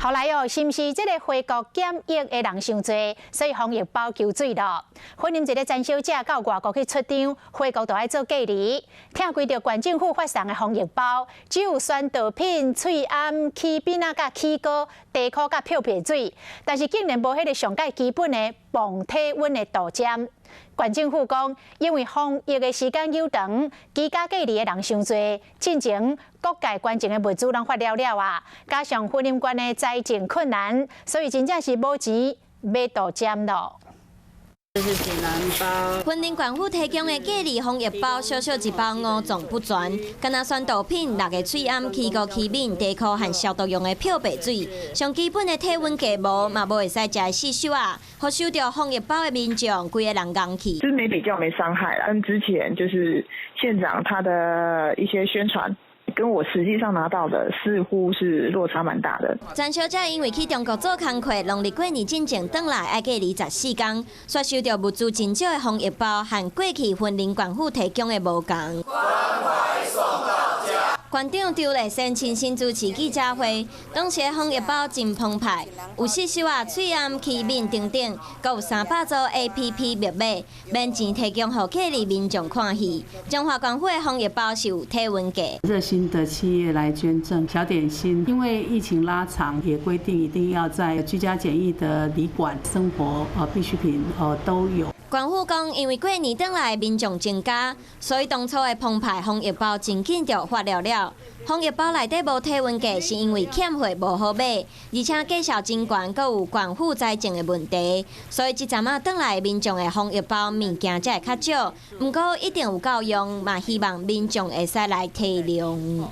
後來哦，是毋是這个回國檢疫的人傷濟，所以防疫包求水咯？雲林一个陳小姐到外國去出張，回國就愛做隔離，拆開著縣政府發送的防疫包，只有宣導品、喙罨、起餅仔佮起膏、茶箍佮漂白水，但是竟然無彼个上蓋基本的磅體溫的度針。縣政府講，因為防疫的時間久長，居家隔離的人傷濟，進前各界捐贈的物資攏發了了啊，加上雲林縣的財政困難，所以真正是無錢買度針咯。這是錦囊包。雲林縣府提供的隔離防疫包，小小一包五臟不全，干焦宣導品、六个喙罨、起膏、起敏、茶箍和消毒用的漂白水，上基本的體溫計無，嘛無會使食的四手仔，予收著防疫包的民眾，規个人戇去。就是沒比較沒傷害啦，跟之前就是縣長他的一些宣傳，跟我實際上拿到的似乎是落差蠻大的。陳小姐因為去中國做工課，農曆過年進前轉來愛隔離14天，煞收著物資真少的防疫包，和過去雲林縣府提供的無仝。縣長張麗善親身主持記者會，當時防疫包真澎湃，有四手仔、喙罨、起敏等等，閣有300組 APP 密碼，免錢提供予隔離民眾看戲。彰化縣府的防疫包是有體溫計。熱心的企業來捐贈小點心，因為疫情拉長，也規定一定要在居家檢疫的旅館生活必需品都有。縣府講，因為過年轉來民眾增加，所以當初的澎湃防疫包真緊就發了了。防疫包內底無體溫計，是因為欠貨無好買，而且價數真懸，閣有縣府財政的問題，所以這陣仔轉來民眾的防疫包物件才會較少。毋過一定有夠用，嘛希望民眾會使來體諒。